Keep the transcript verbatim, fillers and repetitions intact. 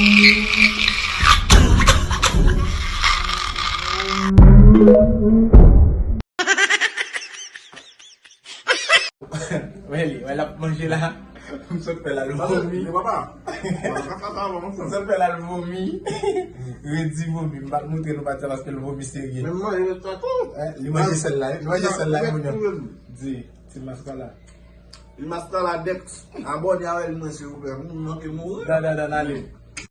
Wè li, wè l ap manje la. M sot fè l al vomi. Li papa. M sot fè l al vomi. Redi vomi. M pa t montre nou pati sa paske l vomi serye. Men manje sa tou. Eh, li manje sèl la, li manje sèl la, moun yo. Di, ti maskala. Li maskala Dex. Abòne avè l, mwen, silvouplè. M manke mouri. Da, da, da, n ale.